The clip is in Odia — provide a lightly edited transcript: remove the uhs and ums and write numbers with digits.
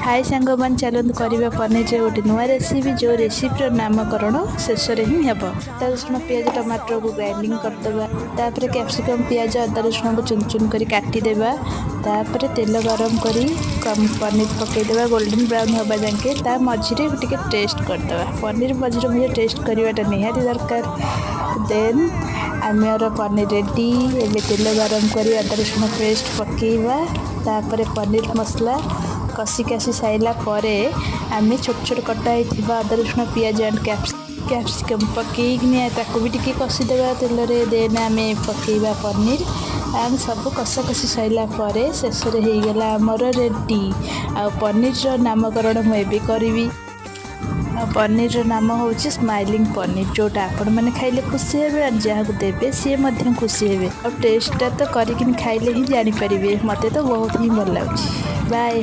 ହାଇ ସାଙ୍ଗମାନେ, ଚାଲନ୍ତୁ କରିବା ପନିରରେ ଗୋଟେ ନୂଆ ରେସିପି, ଯେଉଁ ରେସିପିର ନାମକରଣ ଶେଷରେ ହିଁ ହେବ। ଅଦା, ରସୁଣ, ପିଆଜ, ଟମାଟରକୁ ଗ୍ରାଇଣ୍ଡିଙ୍ଗ କରିଦେବା। ତାପରେ କ୍ୟାପ୍ସିକମ୍, ପିଆଜ, ଅଦା, ରସୁଣକୁ ଚୁନ ଚୁନ କରି କାଟିଦେବା। ତାପରେ ତେଲ ଗରମ କରି କମ୍ ପନିର ପକାଇଦେବା ଗୋଲ୍ଡେନ୍ ବ୍ରାଉନ୍ ହେବା ଯାକେ। ତା ମଝିରେ ଟିକେ ଟେଷ୍ଟ କରିଦେବା। ପନିର ମଝିରେ ମଝିରେ ଟେଷ୍ଟ କରିବାଟା ନିହାତି ଦରକାର। ଦେନ୍ ଆମର ପନିର ରେଡ଼ି। ଏବେ ତେଲ ଗରମ କରି ଅଦା ରସୁଣ ପେଷ୍ଟ ପକାଇବା। ତାପରେ ପନିର ମସଲା କଷି କାଷି ସାରିଲା ପରେ ଆମେ ଛୋଟ ଛୋଟ କଟା ହେଇଥିବା ଅଦା, ରସୁଣ, ପିଆଜ ଆଣ୍ଡ କ୍ୟାପ୍ସିକମ୍ ପକାଇକିନି ତାକୁ ବି ଟିକେ କଷିଦେବା ତେଲରେ। ଦେନ୍ ଆମେ ପକାଇବା ପନିର ଆଣ୍ଡ ସବୁ କଷା କଷି ସରିଲା ପରେ ଶେଷରେ ହେଇଗଲା ଆମର ରେଡ଼ି। ଆଉ ପନିରର ନାମକରଣ ମୁଁ ଏବେ କରିବି। ଆଉ ପନିରର ନାମ ହେଉଛି ସ୍ମାଇଲିଂ ପନିର, ଯେଉଁଟା ଆପଣମାନେ ଖାଇଲେ ଖୁସି ହେବେ ଆଉ ଯାହାକୁ ଦେବେ ସିଏ ମଧ୍ୟ ଖୁସି ହେବେ। ଆଉ ଟେଷ୍ଟଟା ତ କରିକିନି ଖାଇଲେ ହିଁ ଜାଣିପାରିବେ। ମୋତେ ତ ବହୁତ ହିଁ ଭଲ ଲାଗୁଛି। ବାଏ।